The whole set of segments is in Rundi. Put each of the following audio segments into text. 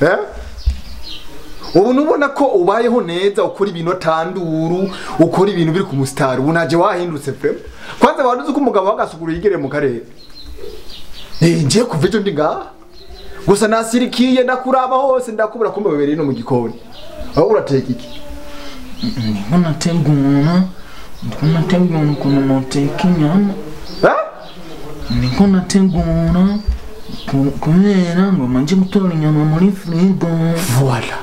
Eh? Ubu nubona ko ubayeho neza ukora ibintu tanduru, ukora ibintu biri ku mustari, ubu naje wahindutse vraiment. Kwanza abantu uzi ko umugabo wagasukuru yigere mu karere. Ngiye kuva ejo ndi ngaha. Gusa nasirikiye ndakuraba hose ndakubura kumbe babereye no mu gikoni. Aho urateka iki? Ndiko nategura ukuntu noteka inyama. Eh? Ndiko nategura kubera ngo manje gutora inyama muri frigo. Voilà.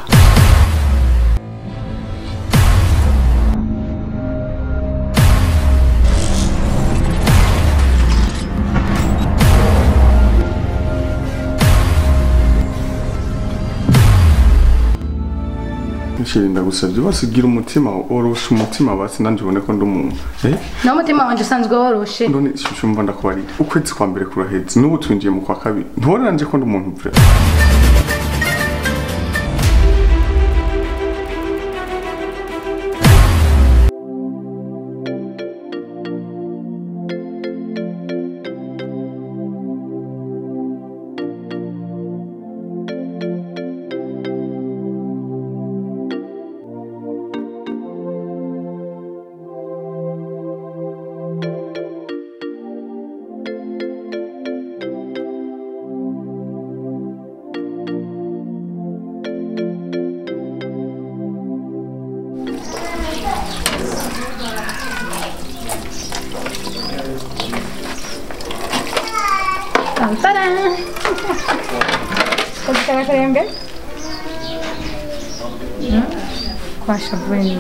Chérie, ndagusabye basigira umutima woroshe umutima basi nanje ubone ko ndi umuntu. Eh? Naho umutima wanje usanzwe woroshe. None shushu mva ndakubarira. Ukwezi kwa mbere kuraheze n'ubu twinjiye mu kwa kabiri. Ntubona nanje ko ndi umuntu vrai. Tara. Kora karembe. Kwashavuye ni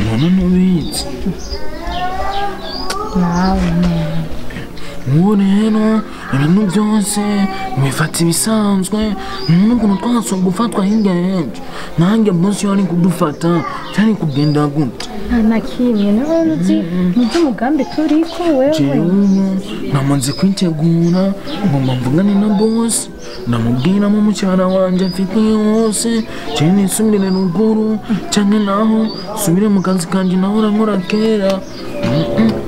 None ntubizi. Nawe Ubu rero ibintu byose bifata ibisanzwe n'ukuntu twasabwa gufatwa hirya y'ejo nanjye munsi wari kudufata cyari kugenda gute. Nta na kimwe nawe uzi mu by'umugambi turiko wewe. Jewe namaze kwitegura ngomba mvugane na bosi ndamubwiramo umucyara wanjye mfite wose cyane nisubire ruguru cyane naho nsubire mu kazi kanjye nahora nkora kera.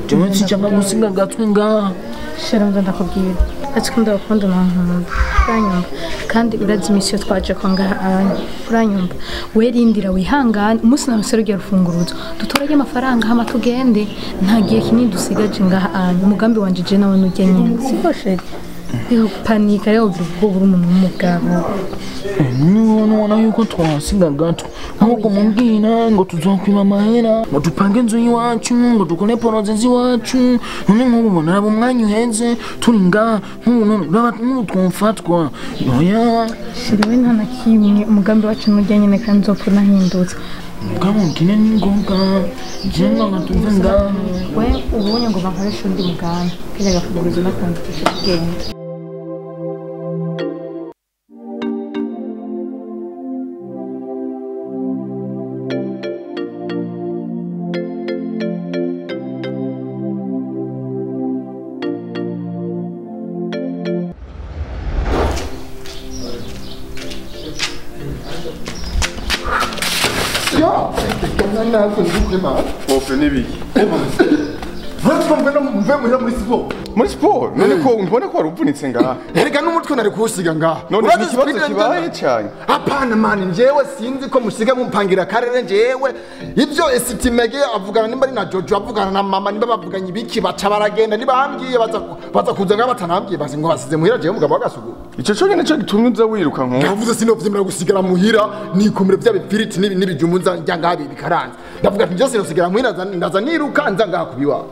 Jewe sinshaka gusiga agatwe ngaha. Shira nza ndakubwira ati ko ndabakunda nankunda uranyumva kandi urazi imisi yo twaje ko ngaha anya uranyumva werindira wihangane umunsi narose rugiye rufunguruzo dutorage amafaranga hama tugende nta gihe kinini dusigaje ngaha anya umugambi wanje je nawe nujya nyine siko chérie rero panika rero ugira ubwoba uri umuntu w'umugabo. None ubona yuko twasiga gato nkuko mubwira ngo tuzokwiba amahera ngo dupange inzu y'iwacu ngo dukore poroze z'iwacu none nk'ubu ubona raba umwanya uheze turi ngaha nk'ubu none uraba nk'ubu twumfatwa oya. Chérie we nta na kimwe umugambi wacu nujya nyine kandi nzopfa unahindutse. Mugabo nkine n'ingoga jenga ngo tuve ngaha. We ubonye ngo bankoreshe undi mugambi kajya gafunguruzo nakunze tugenda. Bofe n'ibiki? Mve muhira muri siporo. Muri siporo? None ko mbona ko waruvunitse ngaha. Erega n'umutwe nari kuwusiga ngaha. None ni ikibazo kibaye cyane. Hapana mani njyewe sinzi ko musiga mumpangira akarere njyewe. Ibyo Esitimege avugana nimba ari na Jojo avugana na mama nimba bavuganye ibiki baca baragenda nibambwiye baza kuza ngaha batanambwiye basi ngo basize muhira jewe mugabo wagasugura. Ico cyo nyene cyo gitumye uza wiruka nko. Ndavuze sinovyemera gusigara muhira nikomere bya bipiriti n'ibijumbu nza njya ngaha bikaranze. Ndavuga ati byose nosigara muhira ndaza niruka nza ngaha kubiwa.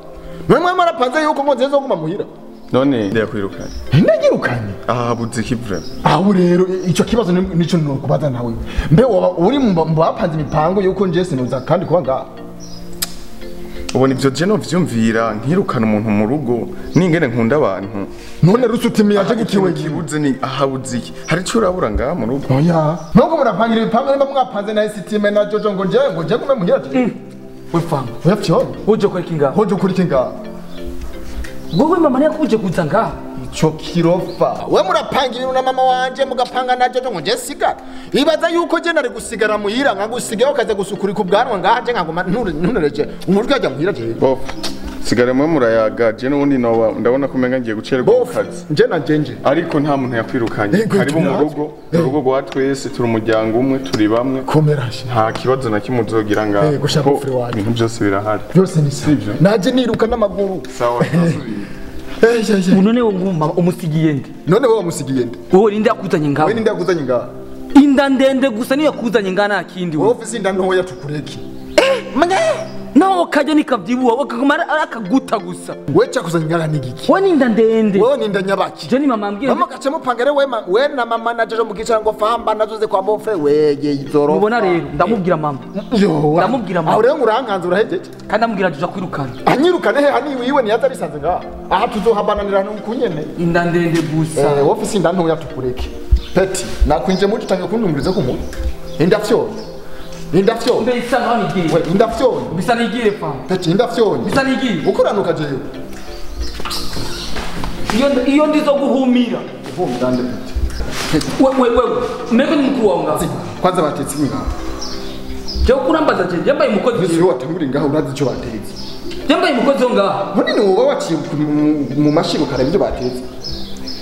None mwe marapanze yuko ngo nze zoguma muhira. None ndakwirukanye. Ndagirukanye. Ah buze ki vraiment. Aho rero ico kibazo nico nokubaza nawe. Mbe woba uri mu bapanze imipango yuko nje sinoza kandi kuba ngaha. Ubona ivyo je no vyumvira nkirukana umuntu mu rugo ningene nkunda abantu. None rusutimi yaje gutiwe kibuze ni ahabuze iki? Hari ico urabura ngaha mu rugo. Oya. Nubwo murapangira imipango nimba mwapanze na STM na Jojo ngo nje gume muhira. We fanga. We fyo. Uje kuri kinga. Hoje kuri kinga. Wowe mama yakuje kuza ngaha. Ico kirofa. We murapanga ibintu na mama wanje mugapanga na Jojo ngo nje sigara. Ibaza yuko je nari gusigara muhira nkagusigayo kaza gusukurika ubwanwa ngaha je nkaguma ntureje. Umurwi ajya muhira je. Bof. Sigara mwe murayaga je n'ubundi ndabona ko umenga ngiye gucererwa mu kazi. Nje na jenje. Ariko nta muntu yakwirukanye. Karibu mu rugo, urugo rwa twese turi umuryango umwe turi bamwe. Komeraje. Nta kibazo na kimwe uzogira ngaho. Yego sha bofre waje. Ibintu byose birahari. Byose ni sivyo. Naje niruka n'amaguru. Sawa nasubiye. None wo nguma umusigiye nde? None wowe umusigiye nde? Wowe ninde yakuzanye ngaho? Wewe ninde yakuzanye ngaho? Inda ndende gusa niyo yakuzanye ngaho nta kindi. Wowe ufise inda ntoya tukureke. Manye naho kajya nikavyibuha wakagumara akaguta gusa. Wewe cyakuzanye ngaho ni giki? Wowe ninda ndende. Wowe ninda nyabaki. Je ni mama ambwiye. Mama kacemo pangere we na mama na jejo mukicara ngo famba nazoze kwa bofre weye izoro. Mubona rero ndamubwira mama. Yo. Ndamubwira mama. Aho rero urankanze urahejeje. Kandi ndamubwira ajuja kwirukana. Anyirukane he hani wiwe niyaza bisanze ngaha. Aha tuzohabananira kunyene. Inda ndende gusa. Wowe ufise inda ntoya tukureke. Peti nakwinje muri tutangiye kundumviriza ku muntu. Inda fyo. Inda fyo. Mbisa ngaho nigiye. We inda fyo. Mbisa nigiye fa. Peti inda fyo. Mbisa nigiye. Ukuranuka jewe. Iyo ndizo guhumira. Guhumira nde peti. We meko ni mukuru wawe ngaho. Kwanza batetse ngaho. Je kurambaza je yambaye umukozi. Nzi watanguri ngaho urazi ico batetse. Yambaye umukozi ngaho. None ni wowe waciye mu mashiro kare ibyo batetse.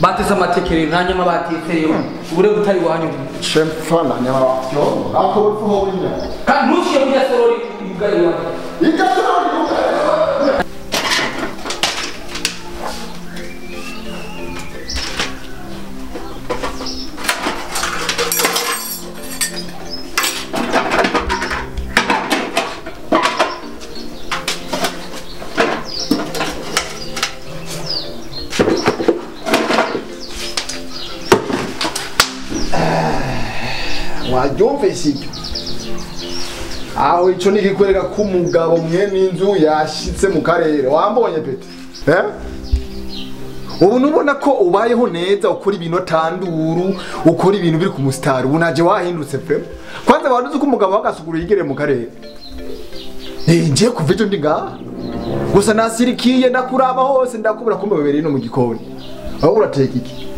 Batetse amatekere nta nyama batetse rero. Ubure butari wanyu. Chemfana nyama yo. Ako rufu ho winya. Kandi ntushiye mu yasorori ubugari wanyu. Igasorori ubugari. Wabyumvise ibyo aho ico nikikwereka ko umugabo mwene inzu yashitse mu karere wambonye peti ubu nubona ko ubayeho neza ukora ibintu atanduru ukora ibintu biri ku mustari ubu naje wahindutse pe kwanza waruzi ko umugabo wagasuguru yigere mu karere ngiye kuva ejo ndi ngaha gusa nasirikiye ndakuraba hose ndakubura kumbe babereye no mu gikoni aho urateka iki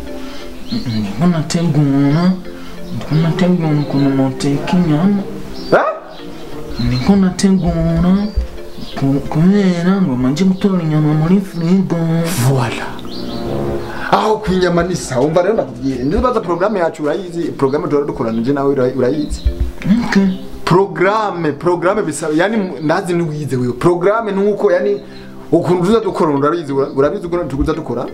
Ndiko nategura ukuntu noteka inyama. Ndiko nategura kubera ngo manje gutora inyama muri frigo. Voilà. Aho kwinyama ni sawa umva rero ndakubwira. Ndibaza programme yacu urayizi, programme duhora dukorana nje nawe urayizi. Okay. Programme bisaba yani ndazi niwize wewe. Programme nuko yani ukuntu tuza dukora urabizi urabizi ukuntu tuza dukora.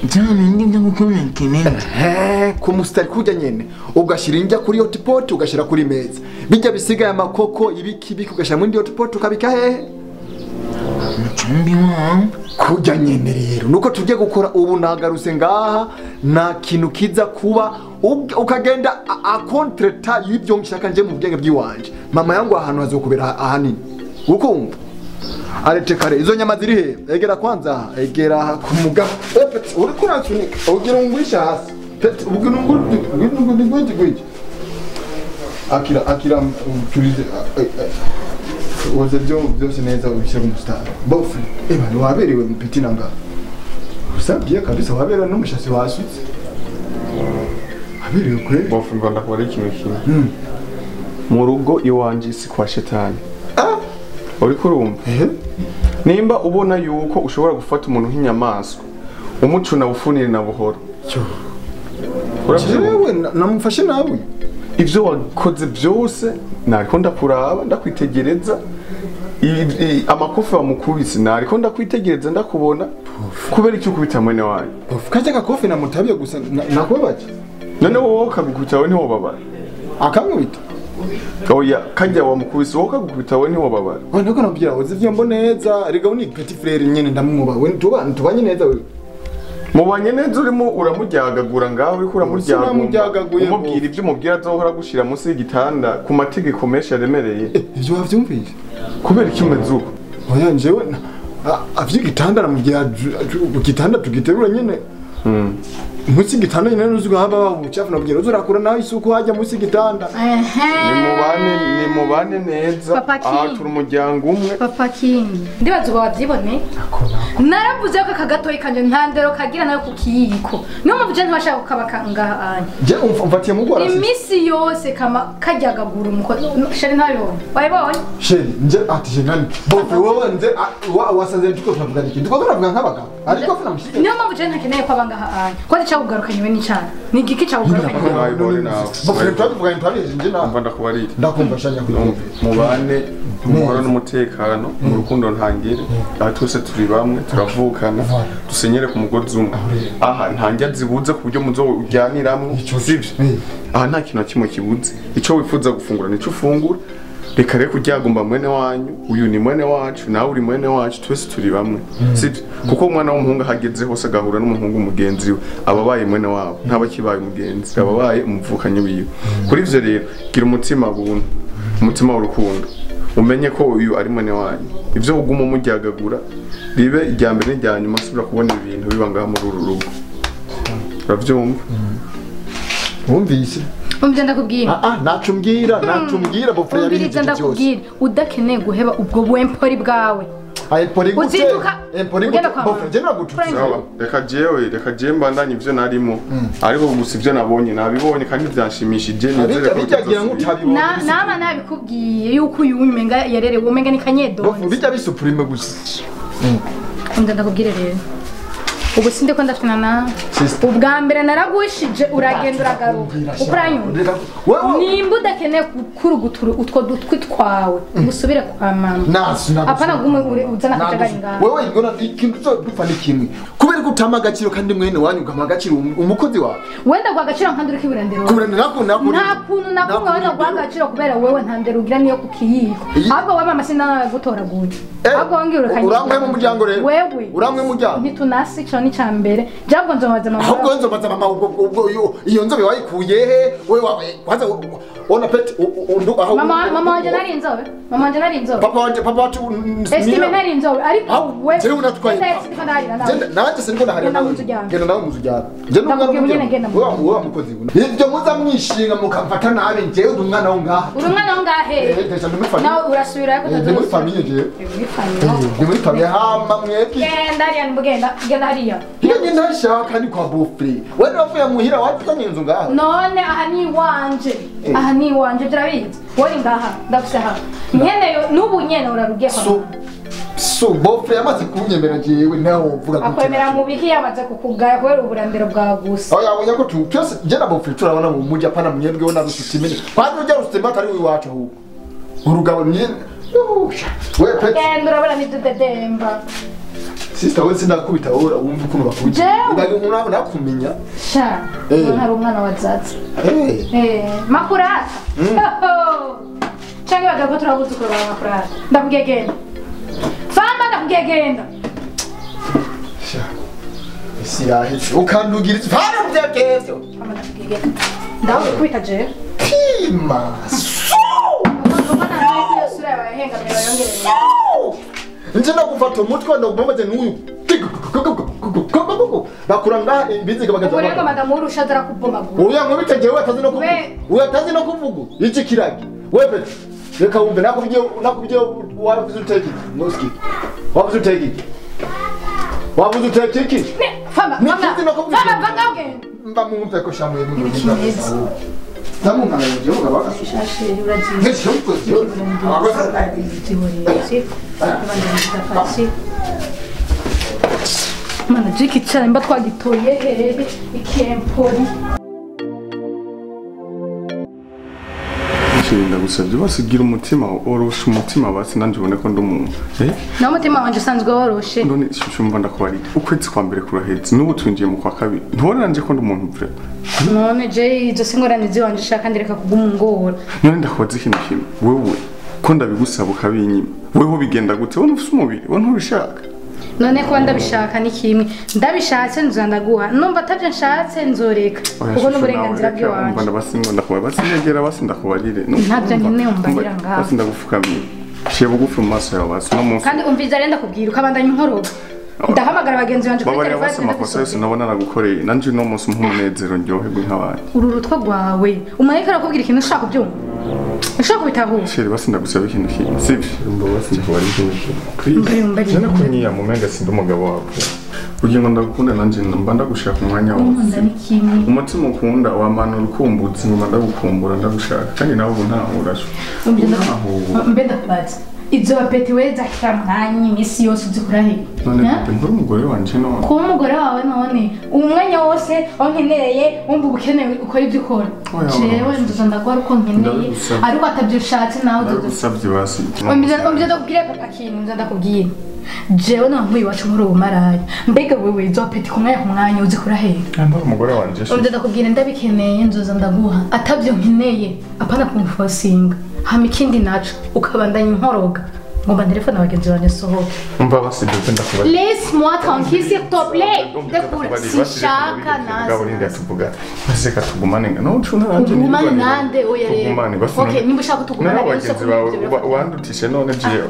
Jana ndi gukomeka inenge. Ku mustari kujya nyene ugashira injya kuri hotpot ugashira kuri meza bijya bisigaye amakoko ibiki biki ugashira muri hotpot ukabika hehe mucumbi wawe kujya nyene rero nuko tujye gukora ubu nagarutse ngaha na kintu kiza kuba ukagenda a contre-temps y'ibyo nshaka nje mu bwenge bw'iwanje mama yangu ahantu hazokubera ahanini uko umva arete kare izo nyama ziri he egera kwanza egera ku mugabo uri kuransunika ugira ungurisha hasi ugira unguri akira uturize waze byo byose neza ubishyira mu star bof eba waberewe mpiti nanga usabye kabisa waberewe n'umushasi wasutse waberewe kwe bof ngo ndakora ikintu kimwe mu rugo iwanje si kwa shetani. Uri kurumva nimba ubona yuko ushobora gufata umuntu nk'inyamaswa umucuna bufunire na buhoro. Jewe namufashe nawe ivyo wakoze byose nariko ndakuraba ndakwitegereza amakofi bamukubise nariko ndakwitegereza ndakubona kubera icyo ukubita mwene wanyu. Kajya gakofi namutabiye gusa nakubabaje. None wowe ukagukubita we ntiwobabara akankubita. Oya kajya wamukubise wowe ukagukubita we ntiwobabara. Wa nako nabwira uzi ivyo mboneza rega uni petit frère nyene ndamwubaha we tubanye neza we. Mubanye neza urimo uramuryagagura ngaho uriko uramuryagagura umubwira ibyo umubwira azohora gushira munsi y'igitanda ku mategeko menshi aremereye. Ivyo wavyumvise kubera iki umeze uko? Oya njewe avyo igitanda namubwira igitanda tugiterura nyene. Munsi gitanda nyine nuzuga haba babucafu nabwira uzurakura nawe isuku hajya munsi gitanda. Ni mubane neza. Aha turi umuryango umwe. Papa King. Ndibaza uba wabyibone. Naravuze ko akagatoyi kanje ntandero kagira nayo kukiyiko. Niyo mpamvu je ntibashaka kukaba ngaha anya. Je umfatiye mu gwara. Imisi yose kama kajyagagura umukono. Sheri ntabibonye. Wayibonye? Sheri nje ati je nani. Bofe wowe nze wasanze tuko turavuga iki? Tuko turavuga nk'abagabo. Ariko funa mushike. Niyo mpamvu je ntakeneye ko abangaha anya. Ko cyakugarukanye we n'icana. Ni igiki cyakugarukanye? Bofe turavuga ntabizi nje na. Umva ndakubarira. Ndakumva shanya kugira. Mubane muhoro n'umutekano mu rukundo ntangire. Aha twese turi bamwe turavukana dusenyere ku mugozi umwe. Aha ntanjya zibuze ku buryo muzojyaniramwo sivyo. Aha nta kintu na kimwe kibuze. Ico wifuza gufungura nico ufungura. Reka rero kuryagomba mwene wanyu, uyu ni mwene wacu, nawe uri mwene wacu, twese turi bamwe. Sivyo? Kuko umwana w'umuhungu ahageze hose agahura n'umuhungu mugenzi we, ababaye mwene wabo, ntabakibaye umugenzi, ababaye umuvukanyi wiwe. Kuri ivyo rero, gira umutima buntu, umutima w'urukundo. Umenye ko uyu ari mwene wanyu. Ivyo uguma umuryagagura ribe irya mbere n'irya nyuma asubira kubona ibintu biba ngaha muri uru rugo. Uravyumva? Wumvise? Umvye ndakubwira. Nacumbwira bofre yabiri ndakubwira udakeneye guheba ubwo bwempori bwawe. Empori gute? Empori gute? Bofre je nagututse. Reka jewe mbandanye ivyo narimo. Ariko gusa ivyo nabonye nabibonye kandi byanshimishije nizere ko bijyagira ngo utabibonye. Nama nabikubwiye yuko uyu umenga yarerewe umenga ni kanyedo. Bofre bijya bisuprime gusa. Umvye ndakubwira rero. Ubu sinde ko ndafina na ubwa mbere naragushije uragenda uragaruka ukuranyumva nimba udakeneye kukurugutura utwo dutwi twawe usubire kwa mama apana gume uzana akajagari ngaha wewe ingona ikintu dupfa ni kimwe kubera ko utama agaciro kandi mwene wanyu ugama agaciro umukozi wawe wenda gwa agaciro nkandi uri kiburandero kuburandero nta kuntu nakumwe wenda gwa agaciro kubera wewe ntandero ugira niyo kukiyiko ahubwo wewe mama sindanagutoraguye ahubwo wongira urukanye uramwe mu muryango rero wewe uramwe mu muryango ntitunasi ico ni cambere jabwo nzobaza mama ahubwo nzobaza mama ubwo iyo nzobe wayikuye he wewe kwanza ona pet undu aho mama wanje nari inzobe mama wanje nari inzobe papa wanje papa wacu estime nari inzobe ariko wewe jewe unatwaye nanje siniko ndaharira genda nawe muzujyana je n'umwana wewe mukozi ibyo muza mwishinga mukamfata nabi jewe ndi umwana wo ngaha uri umwana wo ngahe nawe urasubira ko ndi muri famille jewe ndi muri famille hama mwebwe genda hariya genda genda hariya iyo nyine ntashaka ni kwa bofre wewe wavuye muhira watuzanye inzu ngaha none aha ni iwanje aha ni iwanje turabizi wowe ngaha ndafise aha nyene n'ubu nyene urarugiye kwa so bofre yamaze kunyemera jewe nawe uvuga gute akwemera mu biki yamaze kukugaya kubera uburandero bwa gusa oya abonye ko twese je na bofre turabona mu mujyi apana mwebwe we na rusutime kandi ujya rusutime atari iwacu ahubwo urugabo nyene we pet genda urabona nidudedemba Sister we sindakubita ora wumva ukuntu bakubita. Ugaye umuntu nakumenya. Sha. Hari umwana wa Zatsi. Makurata. Cyangwa bagabo turabuze uko ba makurata. Ndakubwiye genda. Famba ndakubwiye genda. Sha. Isi yaheze. Ukandugira iki? Famba ndakubwiye. Famba ndakubwiye genda. Ndakubita je. Pima. Su. Nje ndakufata umutwe ndakubambaze n'uyu bakuranga ibiziga bagaza Urego madamu urusha zarakubomagura Oya nkubite jewe atazi no kuvuga Oya atazi no kuvuga iki kiragi wewe pete reka wumve nakubwiye wavuze uteki noski wavuze uteki wavuze uteki iki Famba famba vanga ugenda mba mwumve ko shamuye mu ngingo Ndamumara ngiye ugabaka Shashiri uragiye Mana jiki cyane mba twagitoye hehe ikempori Nshinga gusabye basigira umutima woroshe umutima basi nanje ubone ko ndi umuntu Na umutima wanje usanzwe woroshe None shumva ndakubarira ukwezi kwa mbere kurahetse n'ubu twinjiye mu kwa kabiri ntubona nanje ko ndi umuntu vre None je izo singorane ziwanje shaka ndireka kuguma ngora None ndakubaza ikintu kimwe wewe ko ndabigusaba ukabinyima wewe bigenda gute wowe ufite umubiri wowe ntubishaka None ko ndabishaka ni kimwe ndabishatse nzandaguha numva atavyo nshatse nzoreka kuko n'uburenganzira bw'iwanje ndabasinegera basi ndakubarire Ntavyo nkeneye umbarira ngaho basi ndagufukamira ciye bugufi mu maso yawe basi no munsi kandi umviza renda kubwira ukabandanya inkoroga Ndahamagara bagenzi banje kuri Babarira telefone bose amakosa yose nabona nagukoreye, nanje uno munsi umpa umunezero ndyoherwe nk'abandi. Uru rutwa rwawe umuntu ariko arakubwira ikintu ushaka kubyumva, ushaka kubitahura. Chéri, basi ndagusaba ikintu kimwe, sibyo? Umva basi ndakubara ikintu kimwe. Mbere, mbere. Jana kunyiya mu menga sindi umugabo wawe. Kugira ngo ndagukunda nanje mba ndagushaka umwanya wose. Nkunda ni kimwe. Umutima ukunda wamanura ukumbutse, nguma ndagukumbura ndagushaka, kandi nawe ubu ntahura. Mbe ndakubaza, izo apeti weza kila mwanya iminsi yose uzikura he? None bebe, nkuri umugore wanje none. Kuba umugore wawe none umwanya wose aho nkenereye wumva ubukenewe ukora ibyo ukora. Oya, Jewe nzoza ndagora uko nkeneye, Ndabigusabye. ariko atabyo ushatse nawe uzoza. Ndagusabye basi. Umbiza ndakubwire papa kintu nza ndakubwira. Jewe nawe iwacu muri ubu maraya. Mbega wewe izo apeti ku mwanya ku mwanya uzikura he? Ndari umugore wanje. Umbiza ndakubwira ndabikeneye nzoza ndaguha. Atabyo nkeneye apana kumfosinga. Hama ikindi naco ukabandanya inkoroga. Ngomba telefone abagenzi banje sohoke. Umva basi bebe ndakubaza. Laisse-moi tranquille s'il te plaît. Ndakura sinshaka Mugabo ninde nazi. tuvuga. Basi reka tugumane nga. No ucuna nanje. Tugumane nande oya rero. Tugumane basi. Okay, nimba ushaka ko tugumana Nawe rero bagenzi usoko bawe ibyo birafata. wandutishe none jewe.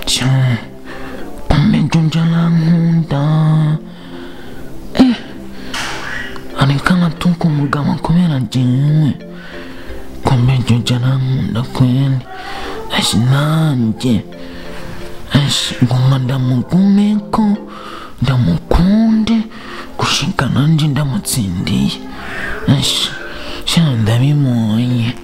Cha, kumbe Jojo arankunda. Ariko aratuka umugabo kubera jewe. Kumbe Jojo arankunda kweli. Ashi nanjye. Ashi nguma ndamugumeko, ndamukunde, gushika nanje ndamutsindiye. Ashi, sha ndabibonye.